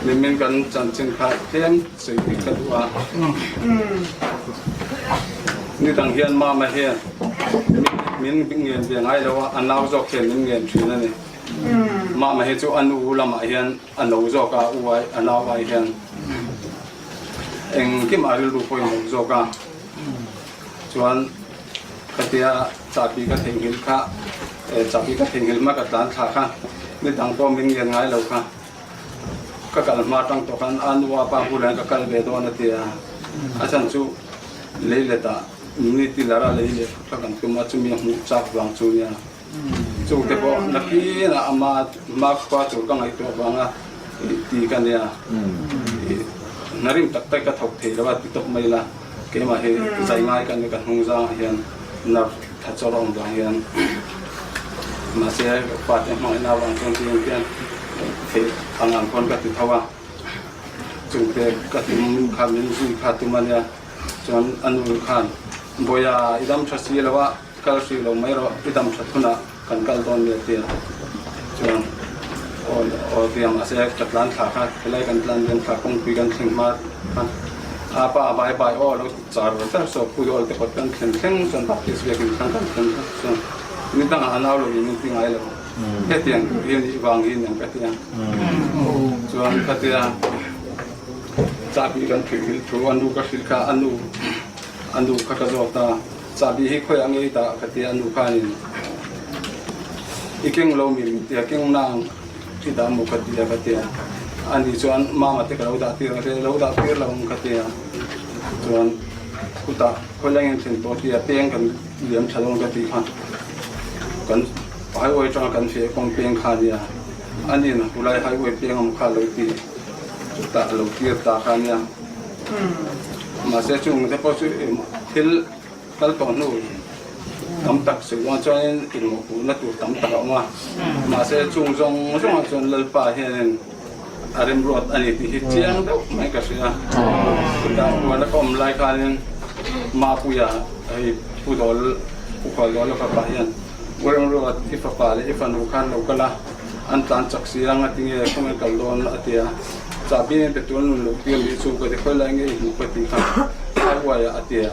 Nimin kan chanchin kha tlem sawi bik ka duh a. Nidang hian mama hian min ngen ve ngai lo a, a nau zawk hian min ngen thin a ni. Mama hi chu a nu lamah hian a no zawk a, u ai a nau ai hian engkim a rilru pawimawh zawk a. Chuan khatia chahbi ka theihnghilh kha chahbi ka theihnghilh hma ka tlan thla kha nidang pawh min ngen ngai lo kha. Ka kal hma tang tawh khan a nu a pa bulah hian ka kal ve dawn a ti a, a chhan chu lei let ah ni ti lar a lei leh phut kha kan tum a, chumi a hmuh chak vang chu nia. Chungte pawh nakin ah ama hma khua tur ka ngaihtuah vanga ti ka nia. Hna rim tak tak ka thawk thei lo a ti tawp mai la, keimah hi zai ngai ka ni ka hnung zangah hian nerve tha chawr a awm vang hian mahse fate hmangaihna avang chuan ti ang hian theih ang ang khawn ka ti tho a, chungte ka tum kha min zui kha tum a nia chuan a nu khan Bawiha i dam tha si lo a kal hrih lo mai rawh i dam tha thunah kan kal dawn nia tia chuan aw aw tia mahse ka tlan thla kha helai kan tlan liam thla kawngpui kan thleng hma kha a pa bye bye aw lo ti char char saw pui awl te kawt kan thlen thleng chuan baptist biakin thlang kan thlen kha chuan ni dangah a nau lo in min ti ngai lo hetiang tur hi a nih vang hi aniang ka tia chuan khatia chahbi kan thih hrilh thu a nu ka hrilh kha a nu a nu kha ka zawt a. Chahbi hi khawiah ngei dah ka ti a nu khanin i keng lo mi min ti a keng nang i dah maw ka ti a ka ti a ani chuan mama te ka lo dah tir ang che lo dah tir lo ang ka ti a chuan khutah khawilai nge thlen tawh ti a peng kan liam tha dawn ka tih kha kan highway atanga kan feh kawng peng kha ania anin khulai highway peng awm kha lo ti chutah lo tir ta kha ania mahse chung te pawh chu thil kal tawh hnu tam tak sawi dawn chuanin inmawhpuhna tur tam tak a awm a, mahse chung zawng zawngah chuan Lalpa hianin a remruat a ni tih hi chiang deuh mai ka hria. Chutah huana ka awm lai khanin Mapuia hei Pu Dawl, Pu Khual Dawla fapa hian U Remruat i fapa leh i fanu khan lo kal a, an tlan chak si a, ngatinge khawnge kal dawn a ti a, chahbi in pe tual nun loh tir nih chu ka ti khawi lai nge i hmuh ka ti kha highway ah a ti a,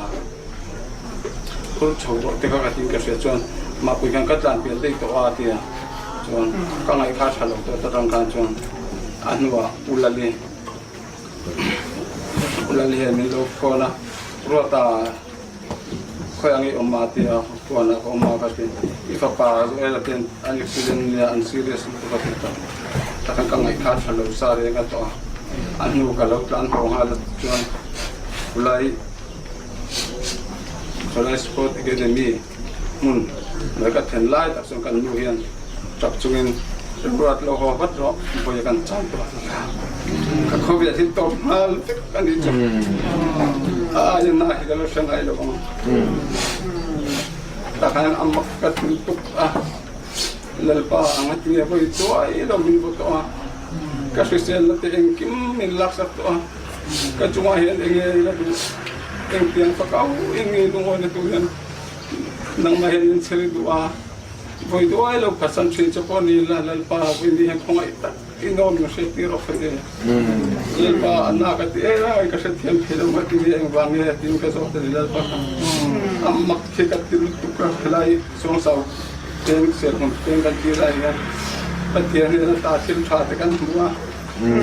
phur chho rawh te kha ka tin ka hria chuan mahpui khan ka tlan pian daih tawh a a ti a, chuan ka ngaih kha tha lo tawh ta tang khan chuan a hnuah U Lali U Lali hian min lo phone a, Ruata. Khawi ang i awm a tia huanah ka awm a ka ti. I fapa Joel-a ten an accident nia an serious lutuk a ti ta. Takhan ka ngaihkha tha lo sa reng a tawh a. A hnu ka lo tlan haw nghal a chuan khulai khulai Sport Academy hmun hnuai ka then lai tak chuan kan nu hian tap chungin Ruat lo haw vat rawh vawi kan chan tawh a ti kha. Ka khawvel hi tawp nghal vek a ni chu. A aiin na hi ka lo hre ngai lo ang. Tah khan a mak ka ti tuk a, Lalpa ang a ti nge vawi tuai lo min vaw tawh a, ka hriselna te engkim min laksak tawh a, ka chungah hian enge la duh, engtiang fakau in nge lungawina tur hian nangmah hian min chhel duh a. Vawi duai lo phatsan thin chu pawh ni la, Lalpa vawi ni hian khawngaih tak i nawm ka hriat tir awk e. Lalpa a na ka ti em a, ka hrethiam thei lo ka ti ni engvang nge tiin ka zawt a ni Lalpa kha. A mak khi ka ti lutuk a, helai Suangsau peng Serhmun peng kan tir lai hian Pathian hian a ta thil tha te kan hmu a,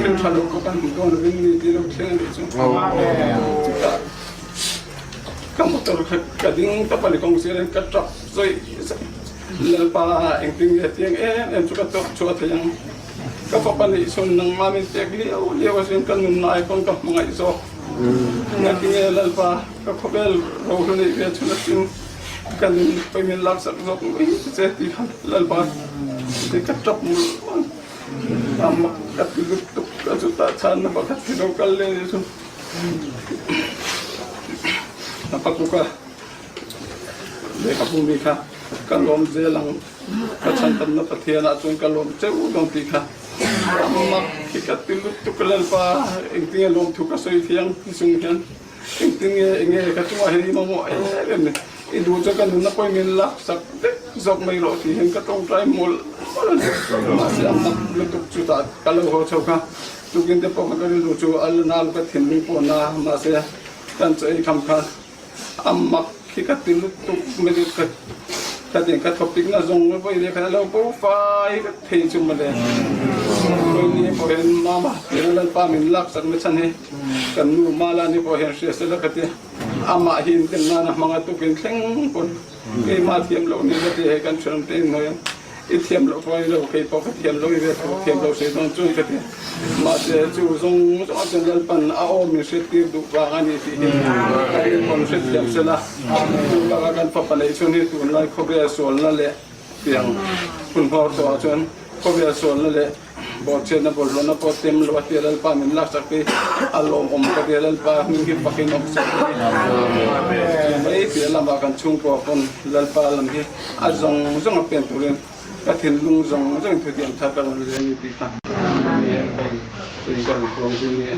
thil tha lo pawh kan hmu dawn lovin ni tih lo thleng a nih chu. Chutah ka motor kha ka ding tawp a ni kawng sir in ka tap Sawi Lalpa engtin nge tiang em em chu ka tawk chhuah thei ang. Ka fapa nih chhun nangmah min pek liau liau asin ka nunna ai pawn ka hmangaih zawk. Ngatinge Lalpa ka khawvel rohlu neih ve chhun asin ka nun pawi min laksak zawk mai che tih khan Lalpa ti ka tap mul mul a mak ka ti lutuk ka chutah chhanna pakhat hi lo kal leh ni chu a pakuka. Lehkhabu mi kha ka lawm zel ang, ka chhantamna Pathianah chuan ka lawm cheu dawn tih kha a mak hi ka ti lutuk Lalpa engtinge lawmthu ka sawi thiang ti chung hian engtinge enge ka chungah hian i mamawh em em ni, i duh chuan ka nunna pawhin min laksak vek zawk mai rawh tih hian ka tawngtai mawlh mawlh a ni. Mahse a mak lutuk chutah ka lo haw chho kha. Tukin te pawh kha ka rilru chu a la na lo ka thinlung pawh na mahse kan chaw ei kham khan a mak hi ka ti lutuk mai chu ka khatiang ka thawpik na zawng vawi leh khan a lo bo fai vek thei chu mawle. Vawi ni pawh hian mama tia Lalpa min lak chak na chhan hi kan nu Mala ni pawh hian hria sela ka ti amah hi inten nana hmang a tukin thleng pawn keimah thiam loh ni ka ti hei kan thian te in hnuai a. I thiam loh pawh a ni lo, kei pawh ka thiam lo i ve tho, thiam lo sei dawn chuan ka ti. Mahse chu zawng zawng ah chuan Lalpan a aw min hriattir duh vang a ni tih hi ka rilpawn hrethiam sel a. Chu bakah kan fapa neih chhun hi tunlai khawvel sualna leh tiang hun hmawr tawh ah chuan khawvel sualna leh bawhchhiatna bawlhhlawhna pawh tem lo a tia Lalpa min laksak hi a lawmawm ka tia Lalpa hming hi fakin awm sek a ni. Chu mai piah lamah kan chhungkua pawn Lalpa lam hi a zawng zawng a pen turin ka thinlung zawng zawngin thutiam thar ka rawn leng ni tih kha ni e ka in ka rawn puang zing ni e.